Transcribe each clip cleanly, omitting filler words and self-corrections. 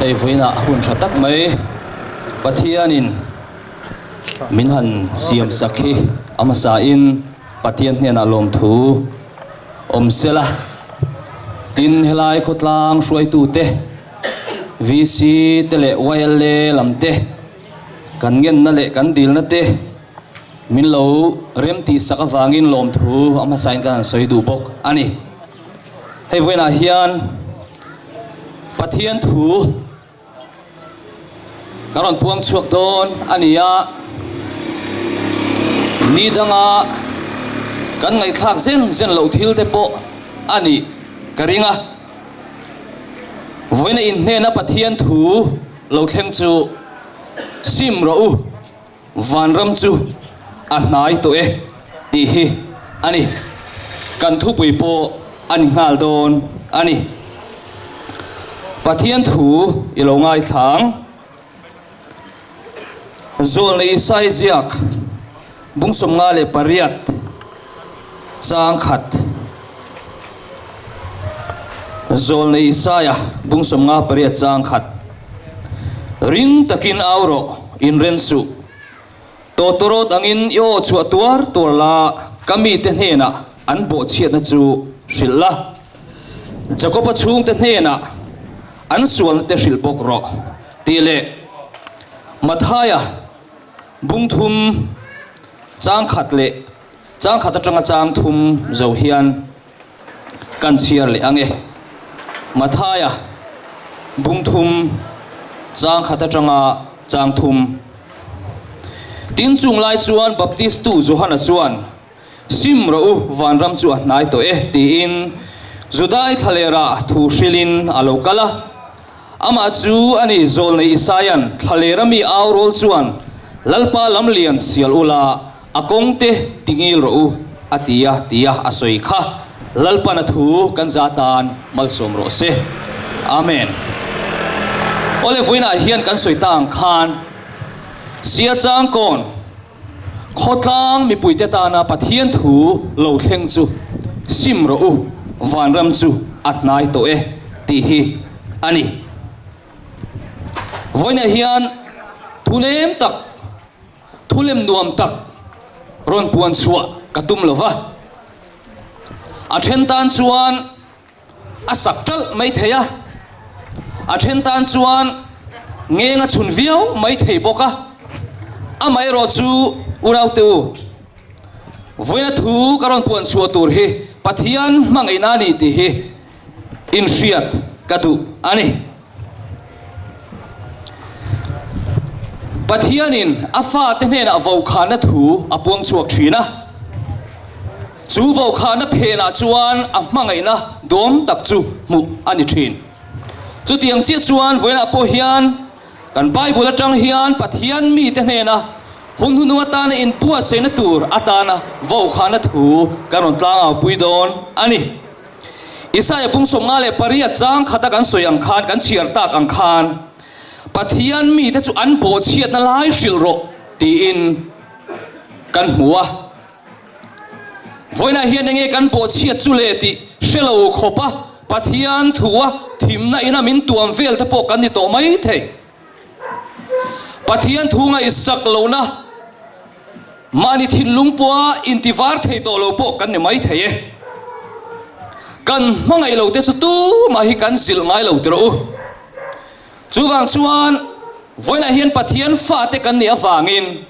Hei vawiinah hun tha tak mai Pathianin min han siam sak hi a hmasain Pathian hnenah lawmthu awm sela. Tin, helai khawtlang hruaitute, VC te leh YLA lam te kan ngenna leh kan dilna te min lo remtih sak avangin lawmthu a hmasain kan han sawi duh bawk a ni. Hei vawiinah hian Pathian thu ka rawn puang chhuak dawn a ni a, ni danga kan ngaihthlak zen zen loh thil te pawh a nih ka ring a. Vawiina inhnena Pathian thu lo thleng chu sim rawh u. Vanram chu a hnai tawh e tih hi a ni. Kan thupui pawh a ni nghal dawn a ni. Pathian thu i lo ngaithlang. Zawlna Isai ziak bung 58 chang khat. Zawlna Isaia bung 58 chang khat. Ring takin au rawh, inren suh. Tawtawrawt angin i aw chhuah tuar tuar la, ka mite hnenah an bawhchhiatna chu hrilh la. Jakoba chhungte hnenah an sualna te hrilh bawk rawh, tih leh Mathaia bung thum chang khat leh chang khat atanga chang thum zo hian Kan chhiar leh ang e. Mathaia bung thum chang khat atanga chang thum. Tin chung lai chuan Baptistu Johana chuan, Sim rawh u, vanram chu a hnai tawh e, tiin Judai thlalera thu hrilhin a lo kal a. Amah chu a ni Zawlnei Isaia'n thlalera mi au rawl chuan, Lalpa lamlian sial ula, A kawng te ti ngil rawh u, a ti a, tia a sawi kha Lalpan a thu kan za tan malsawm rawh se. Amen. Awle vawiinah hian kan sawi ta ang khan Sia Changkawn khawtlang mipuite tana Pathian thu lo thleng chu sim rawh u, vanram chu a hnai tawh e tih hi a ni. Vawiinah hian thu lem tak Thu lem nuam tak rawn puan chhuah ka tum lo va, a then tan chuan a sak ṭalh mai thei a, a then tan chuan ngeng a chhun viau mai thei bawk a. Amaherawh chu Unaute u, vawiina thu ka rawn puan chhuah tur hi Pathian hmangaihna a ni tih hi inhriat ka duh a ni. Pathianin a fate hnenah vaukhana thu a puang chhuak thin a, chu vaukhana phenah chuan a hmangaihna dawm tak chu hmuh a ni thin. Chutiang chiah chuan vawiinah pawh hian kan Bible atang hian Pathian mite hnena hun hunung atana inbuatsaihna tur atana vaukhana thu kan rawn tlangaupui dawn a ni. Isaia bung 58 chang khata kan sawi ang khan, kan chhiar tak ang khan, Pathian mite chu an bawhchhiatna lai hrilh rawh tiin kan hmu a. Vawiinah hian enge kan bawhchhiat chu le tih hre lo khawpa Pathian thua thimna ina min tuam vel te pawh kan ni tawh mai thei. Pathian thu ngaihsak lohna Mahni thinlung pawha inti var thei tawh lo pawh kan ni mai thei e. Kan hmangaih lo te chu tumah hi kan zilh ngai lo ti rawh u. Chuvang chuan vawiinah hian Pathian fate kan nih avangin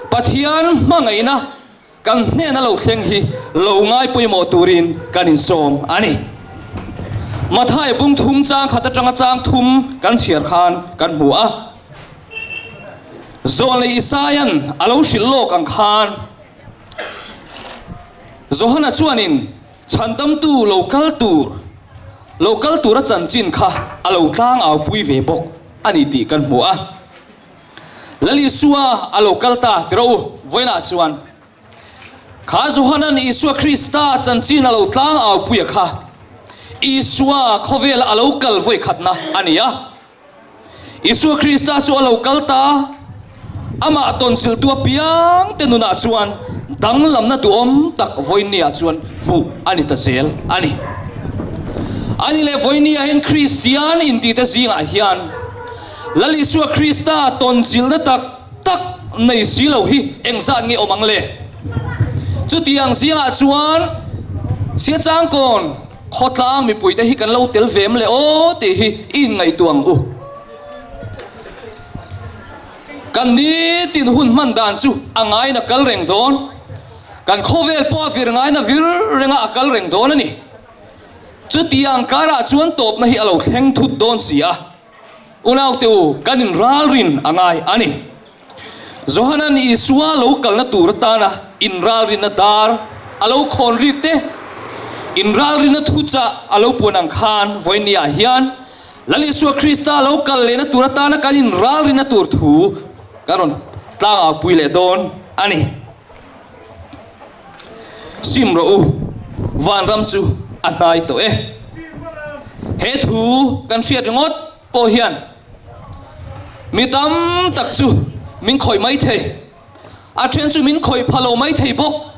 Pathian hmangaihna kan hnena lo thleng hi lo ngai pawimawh turin kan insawm a ni. Mathai bung thum chang khat atanga chang thum kan chhiar khan kan hmu a. Zawlnei Isaia'n a lo hrilh lawk ang khan, Johana chuanin chhandamtu lo kal tur, lo kal tura chanchin kha a lo tlangaupui ve bawk a ni tih kan hmu a. Lal Isua a lo kal ta ti rawh u, vawiinah chuan kha Johana'n Isua Krista chanchin a lo tlangaupuia kha Isua khawvela a lo kal vawikhatna a ni a. Isua Krista chu a lo kal ta, amah tawnchilhtu apiang te nunah chuan danglamna duhawm tak vawiinniah chuan hmuh a ni ta zel a ni. Ani leh vawinia hian Kristian intite zingah hian Lal Isua Krista tawnchilhna tak tak nei si lo hi engzat nge awm ang le? Chutiang zingah chuan Siachangkawn khawtlang mipuite hi kan lo tel ve em le aw tih hi i inngaihtuah ang u. Kan nitin hun hman dan chu a ngaiin a kal reng dawn. Kan khawvel pawh a vir ngaiin a vir reng a, a kal reng dawn a ni. Chutiang karah chuan tawpna hi a lo thleng thut dawn si a. Unaute u, kan inralrin a ngai a ni. Johanan Isua lo kalna tur atana inralrinna dar a lo khawn rik te, inralrinna thuchah a lo puan ang khan vawinia hian Lal Isua Krista lo kal lehna tur atana kan inralrinna tur thu kan rawn tlangau pui leh dawn a ni. Sim rawh u, vanram chu a hnai tawh e. He thu kan hriat ringawt pawh hian mi tam tak chu min khawih mai thei, a then chu min khawih pha lo mai thei bawk.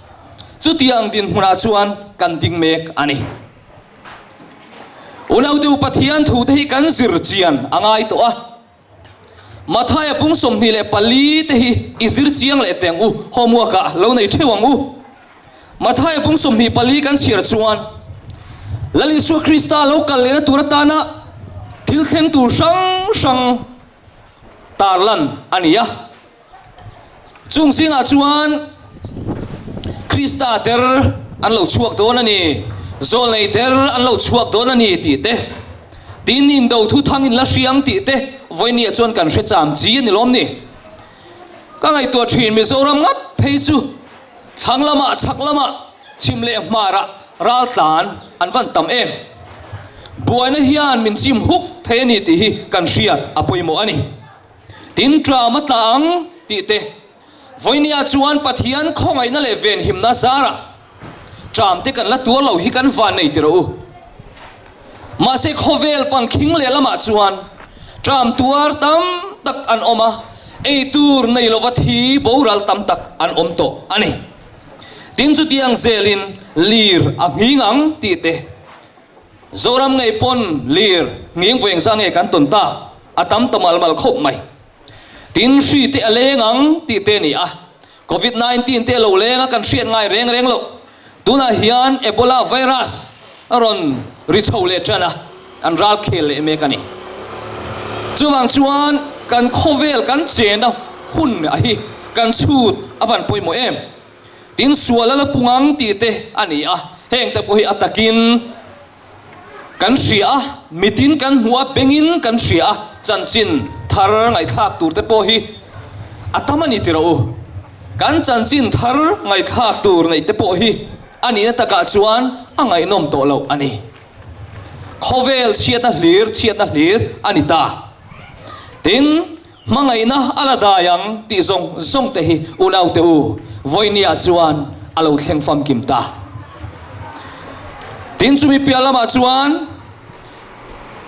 Chutiang dinhmunah chuan kan ding mek a ni. Unaute u Pathian thute hi kan zir chian a ngai tawh a. Mathaia pung 24 te hi i zir chiang leh teng u, homework ah lo nei theuh ang u. Mathaia pung 24 kan chhiar chuan Lal Isua Krista lo kal lehna tur atana thil thleng tur hrang hrang tarlan a ni a. Chung zingah chuan Krista der an lo chhuak dawn a ni, zawlnei der an lo chhuak dawn a ni tih te, tin indo thu thang in la hriang tih te vawinia chuan kan hre cham chi a ni lawm ni. Ka ngaihtuah thin Mizoram ngat phei chu thlang lamah chhak lamah chhim leh hmarah raltlan an van tam em. Buaina hian min chim huk thei a ni tih hi kan hriat a pawimawh a ni. Tin ṭam a tla ang tih te, vawinia chuan Pathian khawngaihna leh venhimna zarah ṭam te kan la tuar lo hi kan van nei ti rawh u. Mahse khawvel pangkhing leh lamah chuan ṭam tuar tam tak an awm a, ei tur nei lova thi boral tam tak an awm tawh a ni. Tin chutiang zelin lir a nghing ang tih te, Zoram ngei pawn lir nghing vawi engzah nge kan tawn ta? A tam ta mal mal khawp mai. Tin, hri te a leng ang tih te a ni a. Covid 19 te a lo leng a, kan hriat ngai reng reng loh. Tunah hian Ebola virus a rawn ri chho leh tan a, an ral khel leh mek a ni. Chuvang chuan kan khawvel kan chena hun a hi kan chhut a van pawimawh em? Tin, sual a la pung ang tih te a ni a, heng te pawh hi a takin kan hria a, mitin kan hmuh a, bengin kan hria a, chanchin thar ngaihthlak tur te pawh hi a tam a ni ti rawh u. Kan chanchin thar ngaihthlak tur neih te pawh hi a nihna takah chuan a ngaihnawm tawh loh a ni. Khawvel chhiatna hlir chhiatna hlir a ni ta. Tin, Hmangaihna a la dai ang tih zawng zawng te hi unaute u vawinia chuan a lo thleng famkim ta. Tin chumi piah lamah chuan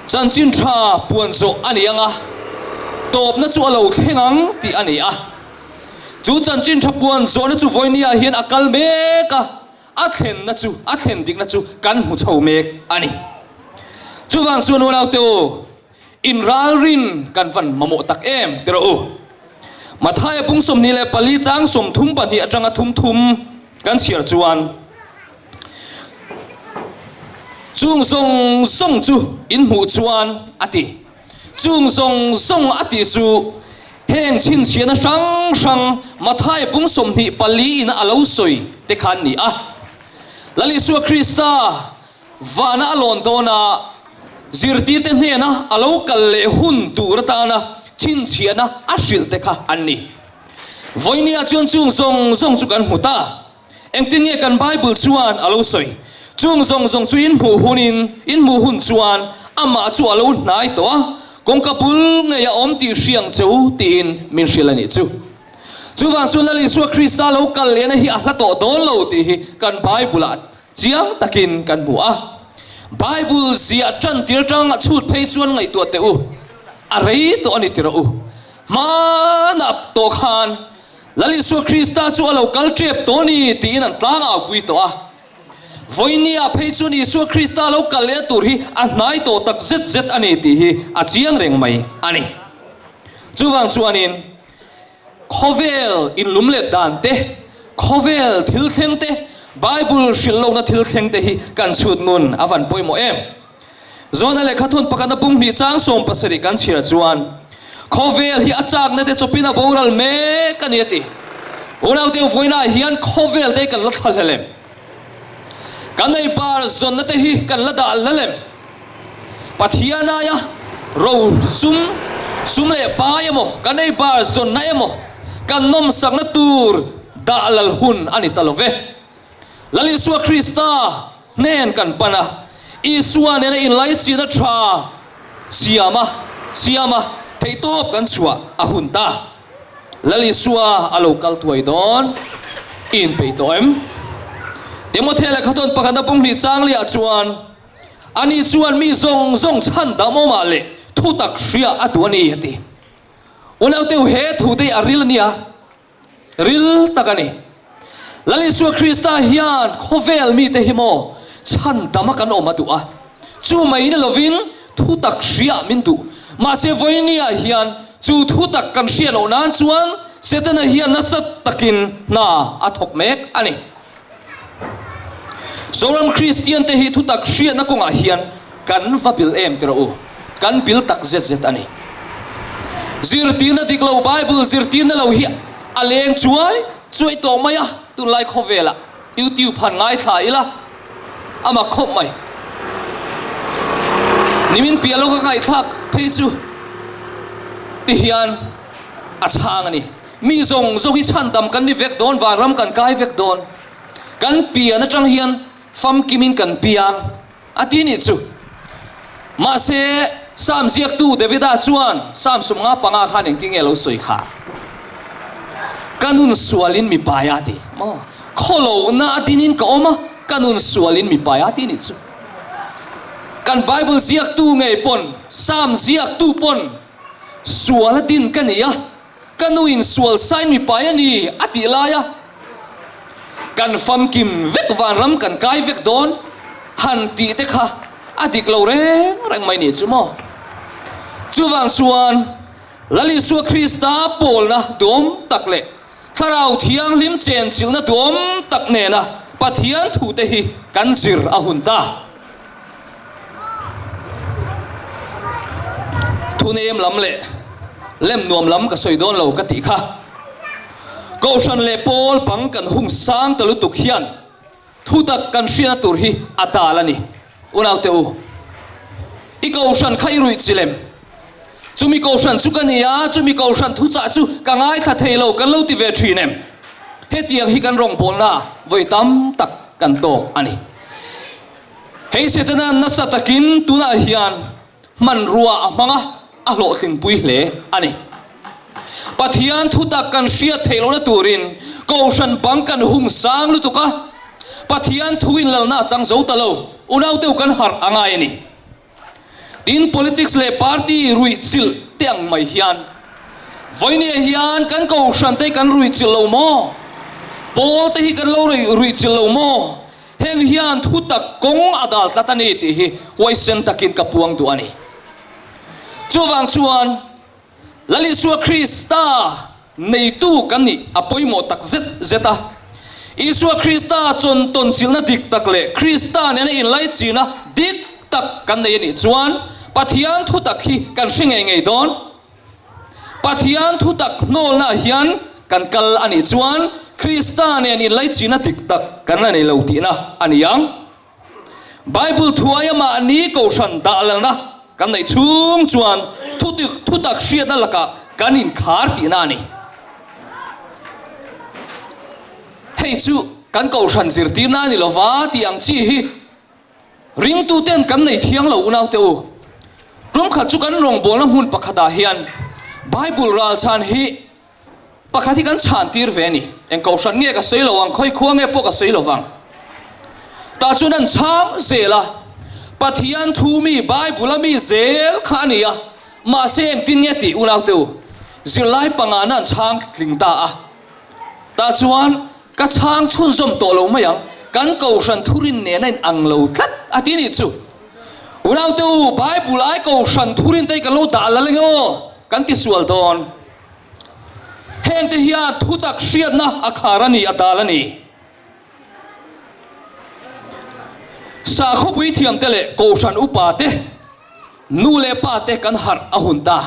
chanchin tha puan zawh a ni ang a, tawpna chu a lo thleng ang tih a ni a. Chu chanchin tha puan zawhna chu vawinia hian a kal mek a, a thlenna chu, a thlen dikna chu kan hmu chho mek a ni. Chuvang chuan unaute u, Inralrin kan van mamawh tak em ti rawh u. Mathaia pung 24 chang 32 atanga thum thum kan chhiar chuan, Chung zawng zawng chu in hmuh chuan a ti. Chung zawng zawng a tih chu heng chhinchhiahna hrang hrang Mathaia pung 24 ina a lo sawi te khan ni a. Lal Isua Krista Vana a lawn dawn a, zirtirte hnena a lo kal leh hun tur atana chhinchhiahna a hrilh te kha an ni. Vawinia chuan chung zawng zawng chu kan hmu ta. Engtin nge kan Bible chuan a lo sawi? Chung zawng zawng chu in hmuh hunin, in hmuh hun chuan amah chu a lo hnai tawh a, kawngka bul ngei a awm tih hriang che u tiin min hrilh a nih chu. Chuvang chuan Lal Isua Krista lo kal lehna hi a hla tawh dawn lo tih hi kan Bible-ah Chiang takin kan hmu a. Bible ziah tan tir atang a chhut phei chuan ngaihtuah teh u, a rei tawh a ni ti rawh u. Hmanah tawh khan Lal Isua Krista chu a lo kal tep tawh a ni tiin an tlangau pui tawh a. Vawinia phei chuan Isua Krista lo kal lehna tur hi a hnai tawh tak zet zet a ni tih hi a chiang reng mai a ni. Chuvang chuanin khawvel inlum let dan te, khawvel thil thleng te, Bible hrilh lohna thil thleng te hi kan chhut ngun a van pawimawh em? Zawhna lehkha thun pakhatna pum hnih chang 70 kan chhiar chuan, Khawvel hi a chakna te chawpin a boral mek a ni a ti. Unaute vawiinah hian khawvel te kan la thla hlel em? Kan ei par zawnna te hi kan la dah lal em? Pathian aia ro sum, sum leh pai emaw, kan ei par zawnna emaw, kan nawmsakna tur dah lal hun a ni ta lo ve. Lal Isua Krista hnen kan pan a, Isua nena inlaichin a tha siam a, siam a, theihtawp kan chhuah a hun ta. Lal Isua a lo kal thuai dawn, i inpeih tawh em? Timothea lehkhathawn pakhatna pumhnih changliah chuan, Ani chuan mi zawng zawng chhandam awmah leh thutak hria a duh a ni, a ti. Unauteu he thute hi a ril a nia. Ril tak a ni. Lal Isua Krista hian khawvel mite hi maw chhandama kan awm a duh a, chu mai ni lovin thutak hriah min duh. Mahse vawinia hian chu thutak kan hriat loh nan chuan Setana hian nasa takin hna a thawk mek a ni. Zoram Kristian te hi thutak hriatna kawngah hian kan va bil em ti rawh u, kan bil tak zet zet a ni. Zirtirna dik lo, Bible zirtirna lo hi a leng chuai chuai tawh mai a, tunlai khawvelah YouTube han ngaithla ila a mak khawp mai. Nimin piah lawka ngaihthlak phei chu ti hian a chhang a ni. Mi zawng zawng hi chhandam kan ni vek dawn, vanram kan kai vek dawn. Kan pian atang hian famkimin kan piang a ti nih chu. Mahse, Psalm ziaktu Davida chuan Psalm 55 khan engtin nge a lo sawi kha? Ka nun sualin mi pai a ti. Maw? Khawlohna a dinin ka awm a, ka nun sualin mi pai a ti nih chu. Kan Bible ziaktu ngei pawn, Psalm ziaktu pawn sual a din ka ni a, Ka nu in sual sain mi pai a ni a tih lai a, kan famkim vek vanram kan kai vek dawn han tih te kha a dik lo reng reng mai nih chu maw. Chuvang chuan Lal Isua Krista pawlna duhawm tak leh Thlarau Thianghlim chenchilhna duhawm tak nena Pathian thute hi kan zir a hun ta. Thunem lam leh lem nuam lam ka sawi dawn lo ka tih kha. Kohhran leh pawl bang kan hung sang ta lutuk hian thutak kan hriatna tur hi a dal a ni. Unaute u, i kohhran kha i ruih chi lem. Chumi kohhran chu ka ni a, chumi kohhran thuchah chu ka ngaithla thei lo kan lo ti ve thin em? Hetiang hi kan rawngbawlna vawi tam tak kan tawk a ni. Hei Setana nasa takin tunah hian hmanrua a hmang a, a hlawhtlingpui hle a ni. Pathian thutak kan hriat theih lohna turin Kohhran bang kan hung sang lutuk a, Pathian thu inlalna a chang zo ta lo, unauteu kan harh a ngai a ni. Tin, politics leh party ruihchilh te ang mai hian vawinia hian kan Kohhran te hi kan ruihchilh lo maw? Pawl te hi kan lo ruihchilh lo maw? Heng hian thutak kawng a dal tlat a ni tih hi huaisen takin ka puang duh a ni. Chuvang chuan Lal Isua Krista neitu kan nih a pawimawh tak zet zet a. Isua Krista chawn tawn chilhna dik tak leh Krista nena inlaichina dik tak kan nei a nih chuan Pathian thutak hi kan hre ngei ngei dawn. Pathian thutak hnawlnaah hian kan kal a nih chuan Krista nen inlaichina dik tak kan la nei lo tihna a ni ang. Bible thu aia mahni kohhran dah lalna kan neih chhung chuan thutak hriatna lakah kan inkhar tihna a ni. Hei chu kan kohhran zirtirna a ni lova tih ang chi hi Ringtuten kan nei thiang lo unaute u. Tum khat chu kan rawngbawlna hmun pakhatah hian Bible ral chhan hi pakhat hi kan chhan tir ve a ni. Eng kohhran nge ka sawi lo ang, khawi khua nge pawh ka sawi lo vang. Tah chuan an chhang zel a, Pathian thu mi Bible a mi zel kha a ni a, mahse engtin nge tih unaute u, zirlai pangana an chhang tling ta a. Tah chuan Ka chhang chhunzawm tawh lo mai ang. Kan Kohhran thurin nen a in ang lo tlat a ti nih chu. Unaute u, Bible ai Kohhran thurin te hi kan lo dah lal enge aw? Kan ti sual dawn. Hengte hian thutak hriatna a khar a ni, a dal a ni. Sakhawpui thiamte leh Kohhran upa te, nu leh pa te kan harh a hun ta.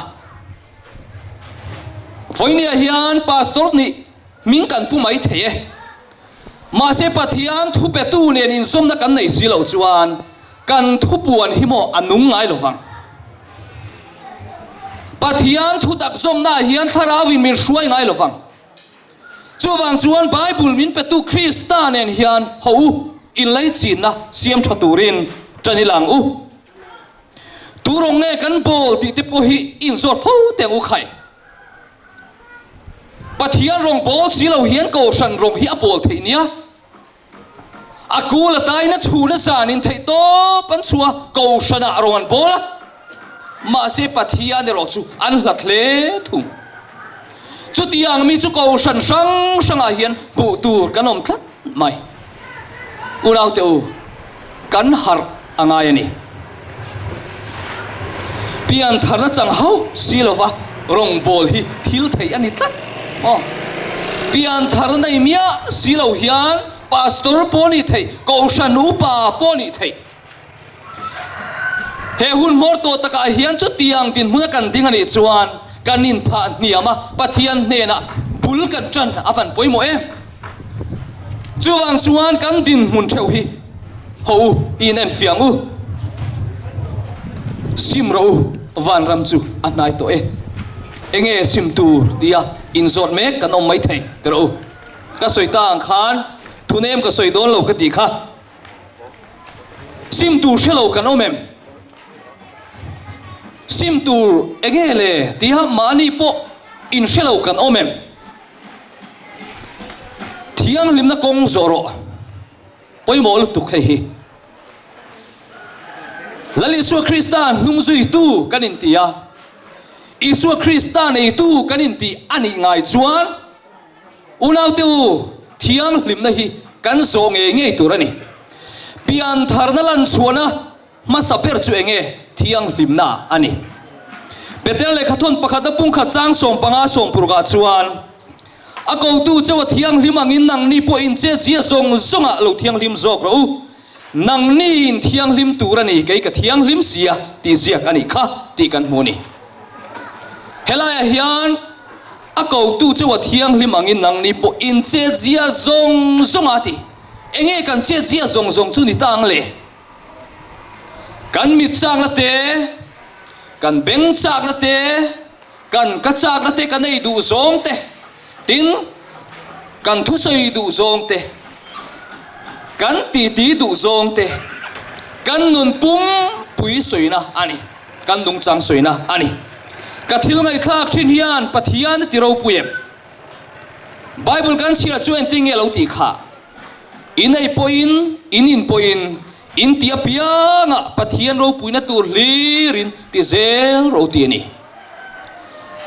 Vawinia hian Pastor nih hming kan pu mai thei e. Mahse Pathian thupetu nen inzawmna kan nei si loh chuan kan thupuan hi maw a nung ngai lo vang. Pathian thutak zawmnaah hian thlarauin min hruai ngai lo vang. Chuvang chuan Bible min petu Krista nen hian haw u, inlaichinna siam tha turin ṭan i lang u. Tu rawng nge kan bawl tih te pawh hi inzawt fo teh ang u khai. Pathian rawng bawl si lo hian Kohhran rawng hi a bawl theih nia. A kul a taina chhuna zanin theih tawp an chhuah a, Kohhranah rawng an bawl a. Mahse Pathian erawh chu an hlat hle thung. Chutiang mi chu Kohhran hrang hrangah hian hmuh tur kan awm tlat mai. Unaute u, kan harh a ngai a ni. Pian tharna chang hauh si lova rawngbawl hi thil theih a ni tlat maw? Pian tharna nei miah si lo hian pastor pawh nih theih, kohhran upa pawh nih theih. He hun hmawr tawh takah hian chutiang dinhmuna kan ding a nih chuan kan inphah hniam a, Pathian hnenah bul kan tan a van pawimawh em? Chuvang chuan kan dinhmun theuh hi haw u, i in enfiah ang u. Sim rawh u, vanram chu a hnai tawh e. Enge sim tur tia inzawt mek kan awm maithei ti rawh u. Ka sawi ta ang khan thunem ka sawi dawn lo ka tih kha. Sim tur hre lo kan awm em? Sim tur enge le tia mahni pawh inhre lo kan awm em? Thianghlimna kawng zawh rawh pawimawh lutuk hei hi. Lal Isua Krista hnung zuitu kan inti a, Isua Krista neitu kan inti a nih ngai chuan Unaute u, thianghlimna hi kan zawh ngei ngei tur a ni. Piantharna lanchhuahna hmasa ber chu enge? Thianghlimna a ni. Peter lehkhathawn pakhatna pungkhat chang 15 sawmpurukah chuan, A kotu cheu a thianghlim angin nangni pawh inchetzia zawng zawngah lo thianghlim zawk rawh u. Nangni in thianghlim tur a ni, kei ka thianghlim sia tih ziak a nih kha tih kan hmu a ni. Helaiah hian a kotu cheu a thianghlim angin nangni pawh in chetzia zawng zawng a ti. Enge kan chetzia zawng zawng chu ni ta ang le? Kan mit chakna te, kan beng chakna te, kan ka chakna te, kan ei duh zawng te, Tin, kan thusawi duh zawng te, kan titi duh zawng te, kan nun pumpui sawina a ni, kan nungchang sawina a ni. Ka thil ngaihthlak thin hian Pathian a ti ropui em? Bible kan chhiar chu engtin nge lo tih kha? In ei pawhin, in in pawhin, in ti apiangah Pathian ropuina tur hlirin ti zel ro ti a ni.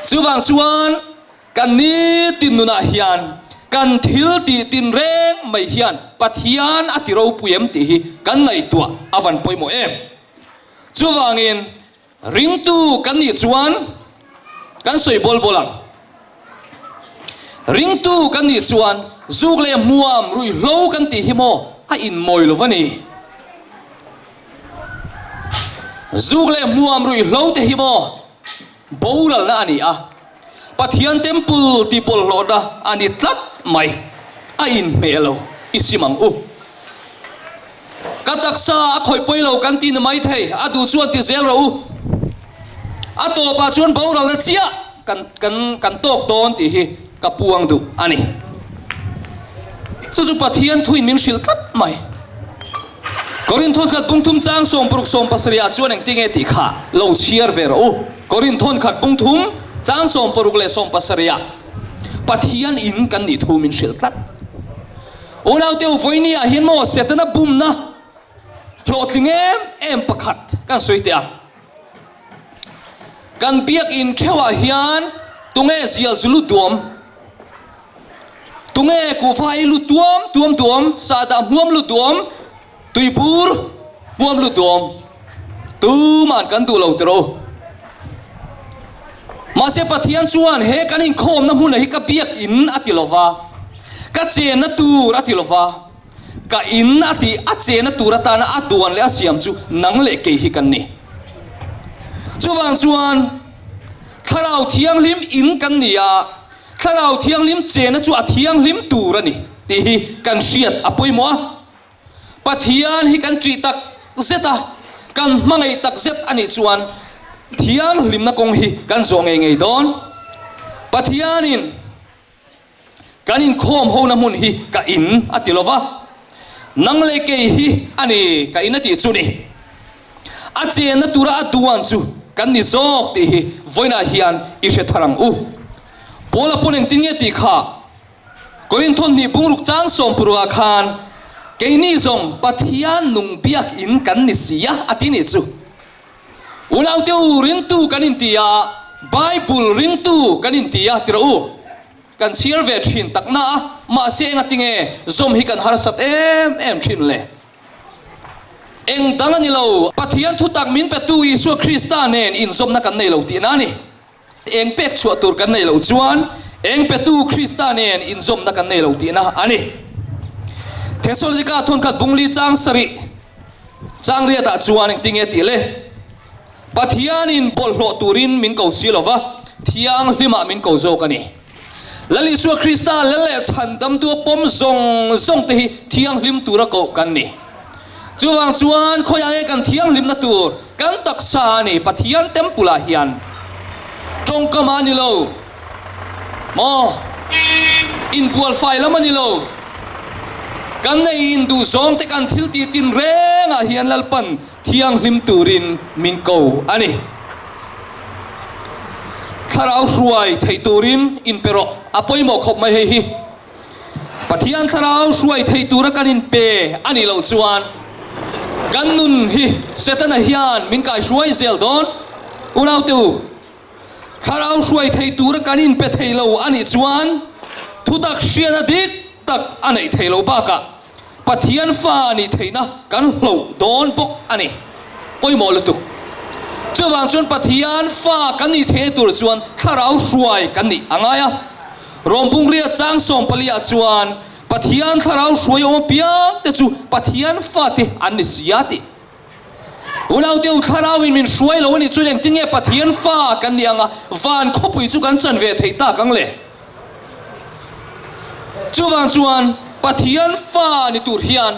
Chuvang chuan Kan nitin nunah hian kan thil tih tinreng mai hian Pathian a ti ropui em tih hi kan ngaihtuah a van pawimawh em. Chuvangin ringtu kan nih chuan kan sawi bawl bawl ang. Ringtu kan nih chuan zuk leh hmuam ruihhlo kan tih hi maw a inmawi lo va ni. Zuk leh hmuam ruihhlo te hi maw Boralna a ni a, Pathian temple tih pawlhlawhna a ni tlat mai. A inhmeh lo i sim ang u. Ka taksa a khawih pawi lo kan ti ni mai thei, a duh chuan ti zel rawh u. A tawpah chuan boralna chiah kan kan kan tawk dawn tih hi ka puang duh a ni. Chu chu Pathian thuin min hrilh tlat mai. Korinth khat bungthum chang 60 17 ah chuan engtin nge tih kha lo chhiar ve rawh u. Korinth khat bungthum chang 60 leh 17 ah Pathian in kan nih thu min hrilh tlat. Unaute u vawiini ah hian maw Setana bumna hlawhtling em em pakhat kan sawi teh ang. Kan biakinn theuhah hian tunge zial zu lut duam? Tunge kuhva ei lut tuam tuam duam, sahdah hmuam lut duam, tuibur hmuam lut duam? Tuman kan duh lo tiraw u. Mahse Pathian chuan he kan inkhawmna hmuna hi ka biakin a ti lova, ka chenna tur a ti lova, Ka in a tih a chena tur atana a duan leh a siam chu nang leh kei hi kan ni. Chuvang chuan Thlarau Thianghlim in kan ni a, Thlarau Thianghlim chena chu a thianghlim tur a ni tih hi kan hriat a pawimawh a. Pathian hi kan ṭih tak zet a, kan hmangaih tak zet a nih chuan thianghlimna kawng hi kan zawh ngei ngei dawn. Pathianin. Kan inkhawm hona hmun hi ka in a ti lova, nang leh kei hi a ni ka in a tih chu ni. A chenna tura a duan chu kan ni zawk tih hi vawiinah hian i hre thar ang u. Paula pawn engtin nge tih kha Korinthon hnih bungruk chang sawmpurukah khan keini zawng Pathian nung biak in kan ni si a a ti nih chu. Unaute u ringtu kan inti a, Bible ringtu kan inti a ti rawh u. Kan chhiar ve thin tak na a, mahse engati nge zawm hi kan harsat em em thin le? Eng dang a ni lo, Pathian thutak min petu Isua Krista nen inzawmna kan nei lo tihna a ni. Eng pek chhuah tur kan nei loh chuan eng petu Krista nen inzawmna kan nei lo tihna a ni. Thesalonika thawnkhat bungli chang sarih chang riatah chuan engtinge tih le? Pathianin bawlhhlawh turin min ko si lova, thianghlimah min ko zawk a ni. Lal Isua Krista lal leh chhandamtu a pawm zawng zawng te hi thianghlim tura koh kan ni. Chuvang chuan khawiah nge kan thianghlimna tur kan taksa a ni Pathian temple ah hian tawngkam a ni lo maw? Inbual fai lam a ni lo. Kan nei induh zawng te kan thil tih tin rengah hian Lalpan Thianghlim turin min ko a ni. Thlarau hruai theih turin inpe rawh. A pawimawh khawp mai hei hi. Pathian thlarau hruai theih tura kan inpe a nih loh chuan kan nun hi Setana hian min kaihruai zel dawn. Unaute u, thlarau hruai theih tura kan inpe thei lo a nih chuan thutak hriatna dik tak a neih theih loh bakah Pathian fa nih theihna kan hloh dawn bawk a ni. Pawimawh lutuk. Chuvang chuan Pathian fa kan nih theihna tur chuan thlarau hruai kan nih a ngai a. Rawmbungria chang sawmpaliah chuan Pathian thlarau hruai awm apiang te chu Pathian fate an ni si a tih. Unaute u thlarauin min hruai lo a nih chuan engtin nge Pathian fa kan nih anga van khawpui chu kan chan ve theih tak ang le? Chuvang chuan Pathian fa ni tur hian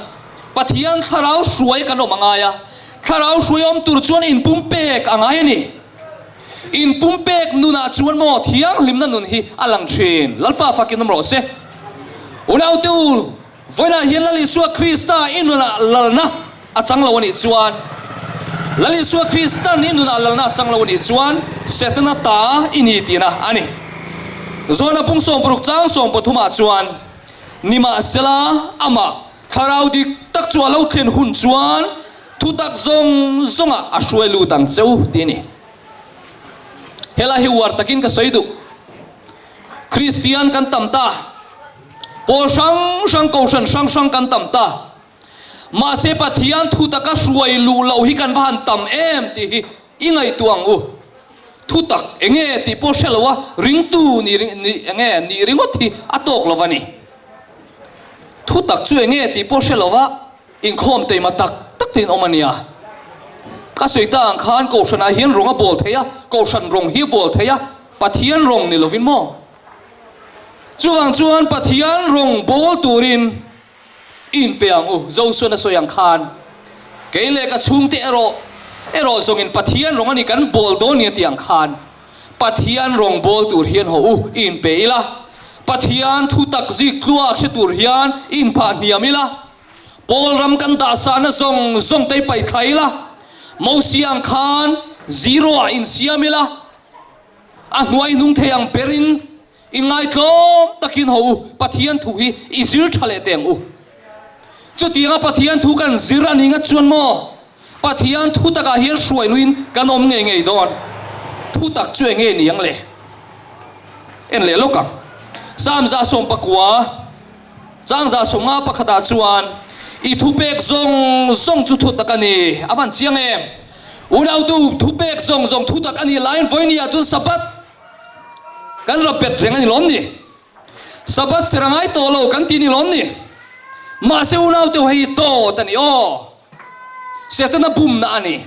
Pathian thlarau hruai kan awm a ngai a, thlarau hruai awm tur chuan inpumpek a ngai a ni. Inpumpek nunah chuan maw thianghlimna nun hi a lang thin. Lalpa fakin awm rawh se. Unaute u, Vawiinah hian Lal Isua Krista i nunah lalna a chang lo a nih chuan, Lal Isua Kristan i nunah lalna a chang lo a nih chuan Setana ta i ni tihna a ni. Zawna pung sawmparuk chang sawmpathumah chuan, Nimahsela, amah Thlarau dik tak chu a lo thlen hun chuan thutak zawng zawngah a hruai lut ang che u tih a ni. Helai hi uar takin ka sawi duh. Kristian kan tam ta. Pawl hrang hrang, kohhran hrang hrang kan tam ta. Mahse Pathian thu taka hruai luh loh hi kan va han tam em tih hi i ngaihtuah ang u. Thu tak enge tih pawh hre lo a, ringtu ni ni enge nih ringawt hi a tawk lo va ni. Thu tak chu enge tih pawh hre lo va, inkhawm teima tak tak te in awm a nia. Ka sawi ta ang khan kohhranah hian rawng a bawl thei a, kohhran rawng hi a bawl thei a, Pathian rawng ni lovin maw? Chuvang chuan Pathian rawng bawl turin i inpe ang u, Josuan a sawi ang khan. Kei leh ka chhungte erawh erawh zawngin Pathian rawng a ni kan bawl dawn ni a ti ang khan. Pathian rawng bawl tur hian haw u, i inpe ila. Pathian thu tak zik tluak hre tur hian i inphah hniam ila. Pawl ram kan dah sahna zawng zawng te i paih thla ila. Mosia ang khan zero ah insiam ila. A hnuai hnung thei ang berin i ngaitlawm takin ho u, Pathian thu hi i zir tha leh teh ang u. Chutianga Pathian thu kan zir a ni ngat chuan maw, Pathian thu takah hian hruai luin kan awm ngei ngei dawn. Thu tak chu enge ni ang le? En leh lawk ang. Psalm 119. Chang 150 pakhatah chuan, I thupek zawng zawng chu thutak a ni. A van chiang em? Unautu, thupek zawng zawng thutak a nih laiin vawinia chuan Sabbath kan ra bet reng a ni lawm ni? Sabbath ser a ngai tawh lo kan ti ni lawm ni? Mahse unaute hei hi dawt a ni aw. Setana bumna a ni.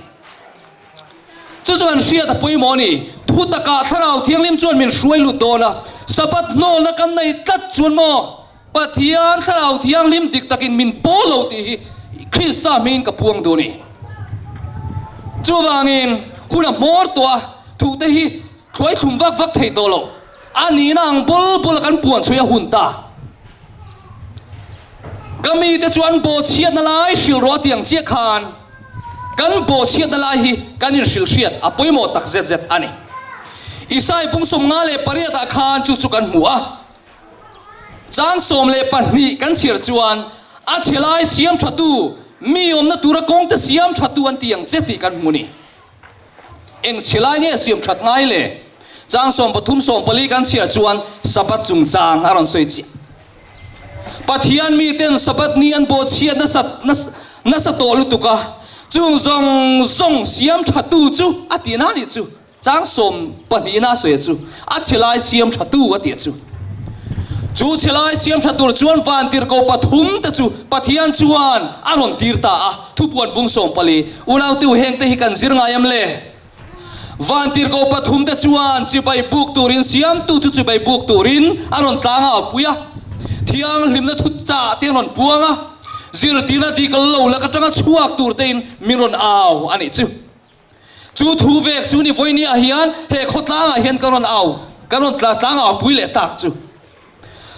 Chu chuan hriat a pawimawh a ni. Thutakah Thlarau Thianghlim chuan min hruai lut dawn a, Sabbath hnawlna kan nei tlat chuan maw Pathian Thlarau Thianghlim dik takin min pawl lo tih hi Krista hmingin ka puang duh a ni. Chuvangin hun a hmawr tawh a, thute hi thluai thlum vak vak thei tawh lo. A nihna ang bul bula kan puan chhui a hun ta. Ka mite chu an bawhchhiatna lai hrilh rawh a ti ang chiah khan kan bawhchhiatna lai hi kan inhrilh hriat a pawimawh tak zet zet a ni. Isai pung 58 ah khan chu chu kan hmu a. Chang 12 kan chhiar chuan a chhe lai siam thatu, mi awmna tura kawngte siam thatu an ti ang che tih kan hmu ni. Eng chhe lai nge siam that ngai le? Chang 13 14 kan chhiar chuan Sabbath chungchang a rawn sawi chiah. Pathian miten Sabbath ni an bawhchhiat nasa nasa tawh lutuk a, chung zawng zawng siam thatu chu a tih na nih chu. Chang sawmpahnihna a sawi chu a chhe lai siam thatu a tih chu. Chu chhe lai siam tha tur chuan vantirhko pathum te chu Pathian chuan a rawn tir ta a, thupuan bung 14, Unaute heng te hi kan zir ngai em le? Vantirhko pathum te chuan chibai buk turin siamtu chu chibai buk turin a rawn tlang a pui a, thianghlimna thu chah te an rawn puang a, zirtirna dik lo lak atanga chhuak tur tein min rawn au a nih chu. Chu thu vek chu ni vawinia hian he khawtlangah hian ka rawn au, ka rawn tla tlang au pui leh tak chu.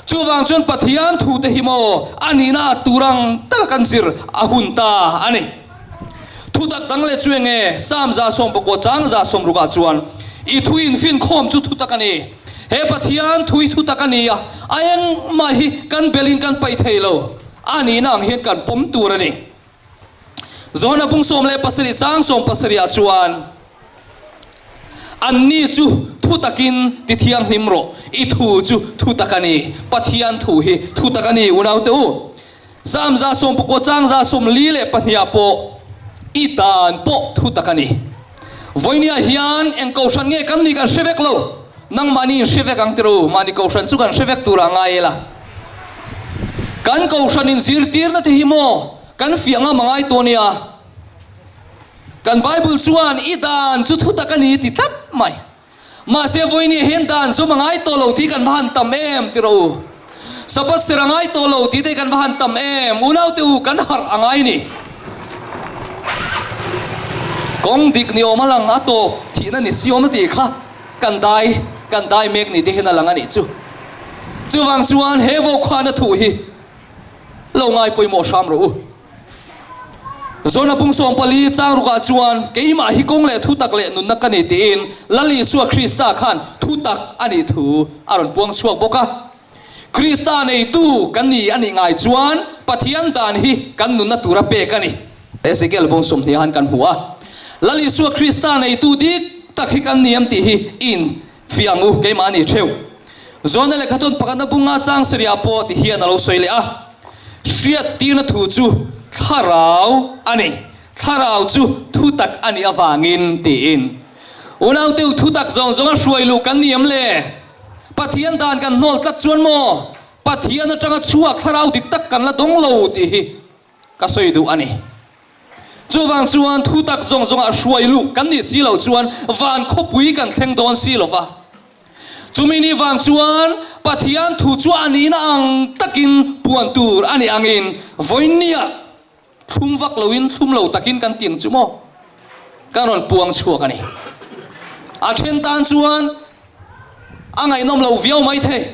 Chuvang chuan Pathian thu te hi maw a nihna tur ang taka kan zir a hun ta a ni. Thutak dang leh chu enge? Psalm 19 chang 60 ah chuan i thu infinkhawm chu thutak a ni. He Pathian thu hi thutak a ni a, a engmah hi kan belin kan paih thei lo. A nihna ang hian kan pawm tur a ni. Johana bung 17 chang 70 ah chuan, Anni chu thu takin ti thianghlim rawh, i thu chu thu tak a ni. Pathian thu hi thu tak a ni, unaute u. Psalm 19 chang 42 ah pawh, I dan pawh thu tak a ni. Vawinia hian eng kohhran nge kan nih kan hre vek lo. Nangmahni in hre vek ang tirh u, mahni kohhran chu kan hre vek turah ngai ila. Kan kohhran in zirtirna te hi maw kan fiah ngam a ngai tawh nia. Kan Bible chuan i dan chu thutak a ni ti tlat mai. Mahse vawinia hian dan zawm a ngai tawh lo tih kan va han tam em tirh u. Sabbath ser a ngai tawh lo tih te kan va han tam em. Unaute u kan harh a ngai ni. Kawng dik ni awm a lang a tawp thihna ni si awm a tih kha. Kan dai, kan dai mek ni te hian a lang a nih chu. Chuvang chuan he vaukhana thu hi lo ngai pawimawh hram rawh u. Zona pung 14 chang rukah chuan keimah hi kawng leh thutak leh nunna ka ni tiin Lal Isua Krista khan thutak a nih thu a rawn puang chhuak bawk a. Krista neitu kan ni a nih ngai chuan Pathian dan hi kan nunna tura pek a ni. Ezekiel bawng 20 han kan hmu a, Lal Isua Krista neitu dik tak hi kan ni em tih hi i in fiah ang u, keimah a ni theuh. Johana lehkhatun pakhatna bunga chang sarihah pawh ti hian a lo sawi leh a, Hriattirna thu chu thlarau a ni, thlarau chu thutak a nih avangin tiin. Unauteu thutak zawng zawnga hruai luh kan ni em le? Pathian dan kan hnawl tlat chuan maw Pathian atanga chhuak thlarau dik tak kan la dawng lo tih hi ka sawi duh a ni. Chuvang chuan thu tak zawng zawngah hruai luh kan nih si loh chuan van khawpui kan thleng dawn si lo va. Chumi ni vang chuan Pathian thu chu a nihna ang takin puan tur a nih angin vawinia Thlum vak loin thlum lo takin kan ti ang chu maw? Kan rawn puang chhuak a ni. A then tan chuan a ngaihnawm lo viau mai thei.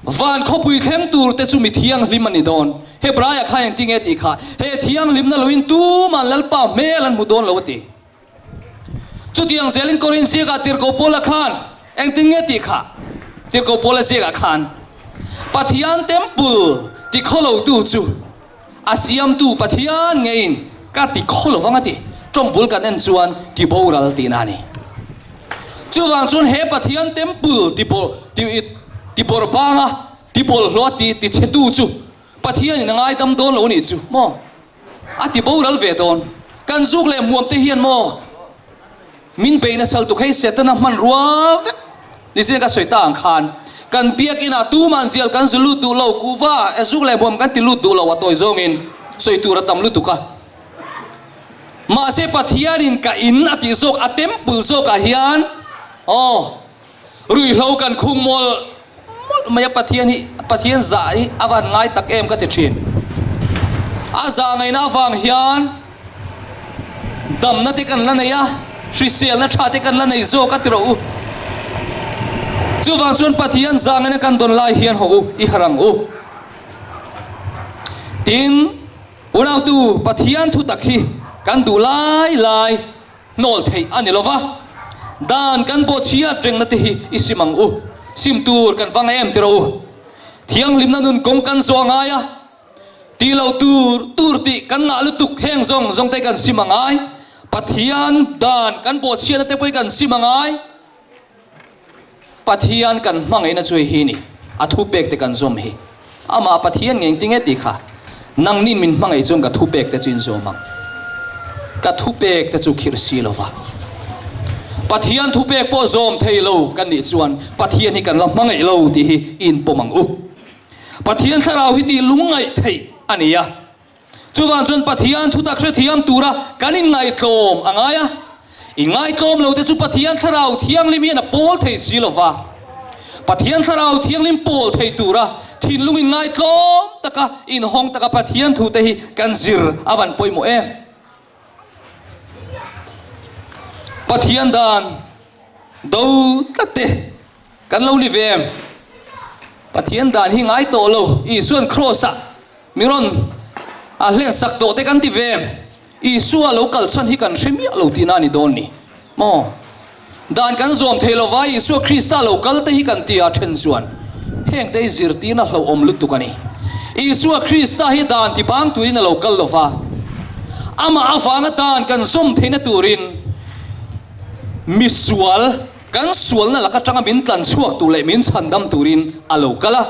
Van khawpui thleng tur te chu mi thianghlim a ni dawn. Hebraia khan engti nge tih kha, he thianghlimna loin tuman Lalpa hmel an hmu dawn lo a ti. Chutiang zelin Korin ziakah Tirhkoh Paula khan engtin nge tih kha? Tirhkoh Paula ziakah khan, Pathian temple ti khawlotu chu a siamtu Pathian ngeiin ka ti khaw lo vang a ti. Tawng bul kan en chuan ti boral tihna a ni. Chuvang chuan he Pathian temple ti bawr banga. Ti bawlhhlawh a ti ti chhetu chu Pathianin a ngaidam dawn lo a nih chu maw? A ti boral ve dawn. Kan zuk leh hmuam te hian maw min beih nasal tuk hei Setana hmanrua vek nizin ka sawi ta ang khan kan biakinah tuman zial kan zu lut duh lo kuhva e zuk leh hmuam kan ti lut duh lo a tawi zawngin sawi tur a tam lutuk a. Mahse Pathianin ka in a tih zawk a temple zawkah hian aw Ruihhlo kan khung mawlh mawlh mai a, Pathian hi Pathian zah hi a van ngai tak em ka ti thin. A zah ngaihna avang hian damna te kan la nei a, hriselna tha te kan la nei zawk a ti rawh u. Chuvang chuan Pathian zah ngaihna kan dawn lai hian haw u, i harh ang u. Tin, unautu Pathian thutak hi kan duh lai lai Hnawl theih a ni lo va, dan kan bawhchhiat rengna te hi i sim ang u. Sim tur kan va ngai em tiraw u? Thianghlimna nun kawng kan zawh a ngai a, tih loh tur tur tih kan ngah lutuk heng zawng zawng te kan sim a ngai. Pathian dan kan bawhchhiatna te pawh hi kan sim a ngai. Pathian kan hmangaihna chu hei hi ni, a thupek te kan zawm hi. Amah Pathian ngeng tinge tih kha, nangnin min hmangaih chuan ka thupek te chu in zawm ang. Ka thupek te chu khirh si lo va. Pathian thupek pawh zawm thei lo kan nih chuan Pathian hi kan la hmangaih lo tih hi i inpawm ang u. Pathian thlarau hi tih lungngaih theih a ni a. Chuvang chuan Pathian thutak hrethiam tura kan inngaihtlawm a ngai a. Inngaihtlawm lote chu Pathian Thlarau Thianghlim hian a pawl thei si lo va. Pathian Thlarau Thianghlim pawl thei tura thinlung inngaihtlawm taka inhawng taka Pathian thute hi kan zir a van pawimawh em? Pathian dan do tlat te kan lo ni ve em? Pathian dan hi ngai tawh lo, Isuan Kraws-ah Mi rawn a hlen sak tawh te kan ti ve em? Isua lo kal chhan hi kan hre miah lo tihna a ni dawn ni maw? Dan kan zawm thei lova Isua Krista lo kal te hi kan ti a then chuan heng te hi zirtirna hlauhawm lutuk a ni. Isua Krista hi dan ti bang turin a lo kal lova, amah avanga dan kan zawm theihna turin misual, Kan sualna lak atanga min tlan chhuak tur leh min chhandam turin a lo kal a,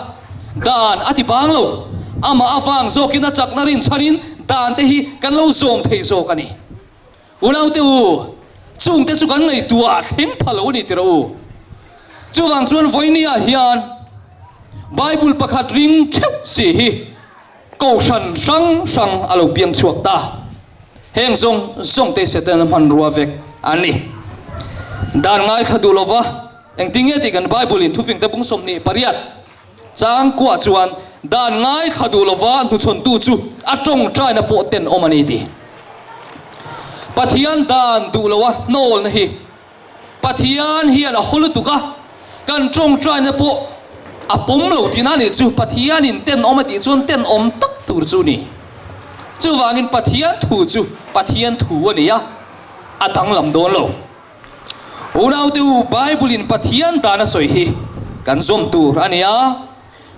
dan a ti bang lo. Amah avang zawkin a chakna rinchhanin dan te hi kan lo zawm thei zawk a ni. Unaute u, chungte chu kan ngaihtuah thleng pha lo a ni tirh u. Chuvang chuan vawinia hian Bible pakhat ring theuh si hi Kohhran hrang hrang a lo piang chhuak ta. Heng zawng zawng te Setana hmanrua vek an ni. Dan ngaithla duh lova engtin nge tih kan Bible in thufing te bung 28 chang kuah chuan dan ngaithla duh lova hnuchhawntu chu a tawngtaina pawh tenawm a ni ti. Pathian dan duh loa hnawlna hi Pathian hian a haw lutuk a, kan tawngtaina pawh a pawm lo tihna a nih chu. Pathianin tenawm a tih chuan tenawm tak tur chu ni. Chuvangin Pathian thu chu Pathian thu a ni a, a danglam dawn lo. Unaute u, Bible-in Pathian dan a sawi hi kan zawm tur a ni a.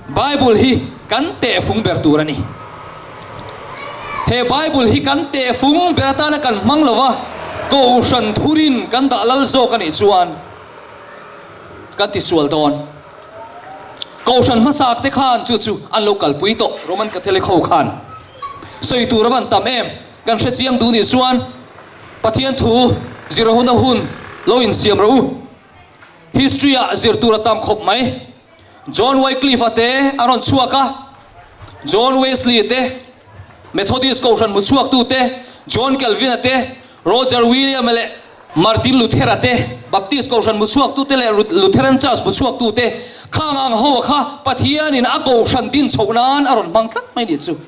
Bible hi kan tehfung ber tur a ni. He Bible hi kan tehfung ber atana kan hmang lo va, Kohhran thurin kan dah lal zawk a nih chuan kan tisual dawn. Kohhran hmasak te khan chu chu an lo kalpui tawh, Roman Catholic ho khan. Sawi tur a van tam em? Kan hre chiang duh nih chuan Pathian thu zir huna hun lo insiam rawh u. History ah zir tur a tam khawp mai. John Wycliffe-a te a rawn chhuak a, John Wesley-a te, Methodist Kohhran hmu chhuaktu te, John Calvin-a te, Roger William-a leh Martin Luther-a te, Baptist Kohhran hmu chhuaktu te leh Lutheran Church hmu chhuaktu te, khang ang ho-a kha Pathianin a Kohhran din chhoh nan a rawn hmang tlat mai nih chu.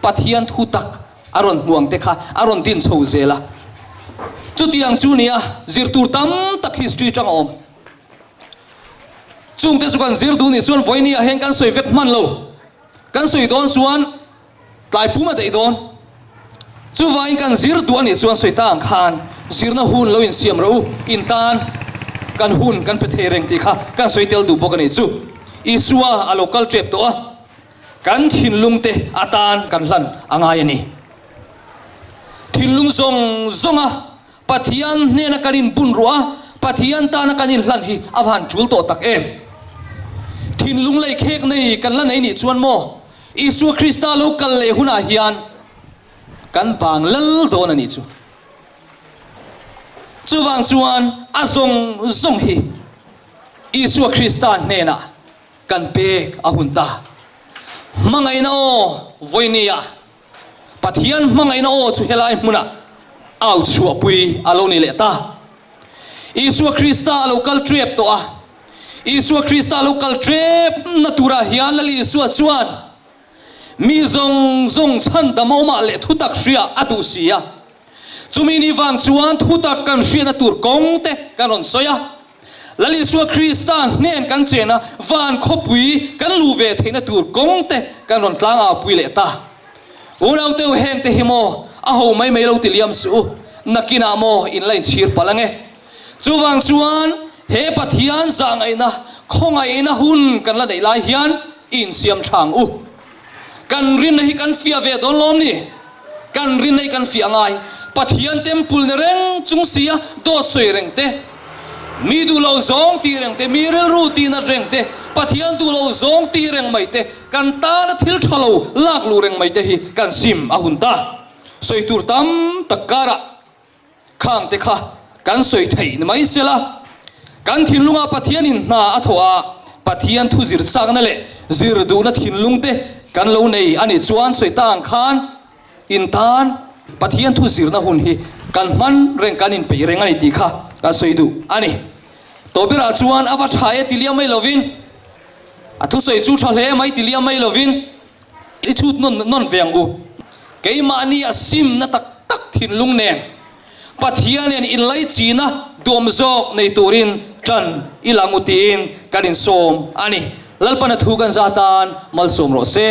Pathian thu tak a rawn hmuang te kha a rawn din chho zel a. Chutiang chu nia zir tur tam tak history tang a awm. Chungte chu kan zir duh nih chuan vawiini ah hian kan sawi vek hman lo. Kan sawi dawn chuan tlai pum a daih dawn. Chuvangin kan zir duh a nih chuan sawi ta ang khan zirna hun lo insiam rawh u, in tan kan hun kan pe thei reng tih kha kan sawi tel duh bawk a nih chu. Isua a lo kal tep tawh a, kan thinlung te atan kan hlan a ngai a ni. Thinlung zawng zawnga Pathian hnena kan inbun ruah a, Pathian tana kan inhlan hi a van tul tawh tak em? Thinlung lei khek nei kan la nei nih chuan maw Isua Krista lo kal leh hunah hian kan bang lal dawn a nih chu. Chuvang chuan a zawng zawng hi Isua Krista hnenah kan pek a hun ta. Hmangaihna aw vawinia Pathian hmangaihna aw chu helai hmunah au chhuahpui a lo ni leh ta. Isua Krista a lo kal trep tawh a. Isua Krista a lo kal trep na turah hian Lal Isua chuan mi zawng zawng chhandam a awmah leh thutak hria a duh si a. Chumi ni vang chuan thutak kan hriatna tur kawng te kan rawn sawi a. Lal Isua Krista hnen kan chen a, van khawpui kan luh ve theihna tur kawng te kan rawn tlang au pui leh ta. Unaute u heng te hi maw a ho mai mai lo ti liam suh u, nakinah maw in la inchhir palh ange. Chuvang chuan he Pathian zahngaihna khawngaihna hun kan la neih lai hian i insiam tha ang u. Kan rinna hi kan fiah ve dawn lawm ni? Kan rinna hi kan fiah ngai. Pathian temple ni reng chung sia dawt sawi reng te, mi duh lo zawng tih reng te, mi rilru tih nat reng te, Pathian duh lo zawng tih reng mai te, kan tana thil tha lo lak luh reng mai te hi kan sim a hun ta. Sawi tur tam tak karah Khang te kha kan sawi theih ni mai sela, kan thinlungah Pathianin hna a thawh a, Pathian thu zir chakna leh zir duhna thinlung te kan lo nei a nih chuan sawi ta ang khan in tan Pathian thu zirna hun hi kan hman reng kan inpeih reng a ni tih kha kan sawi duh a ni. Tawhberah chuan a va tha e ti liam mai lovin, a thusawi chu tha hle mai ti liam mai lovin, I chhut nawn nawn ve ang u. Keimahni a simna tak tak thinlung nen Pathian nen inlaichina duam zawk nei turin ṭan i lang u tiin kan insawm a ni. Lalpana thu kan za tan malsawm rawh se.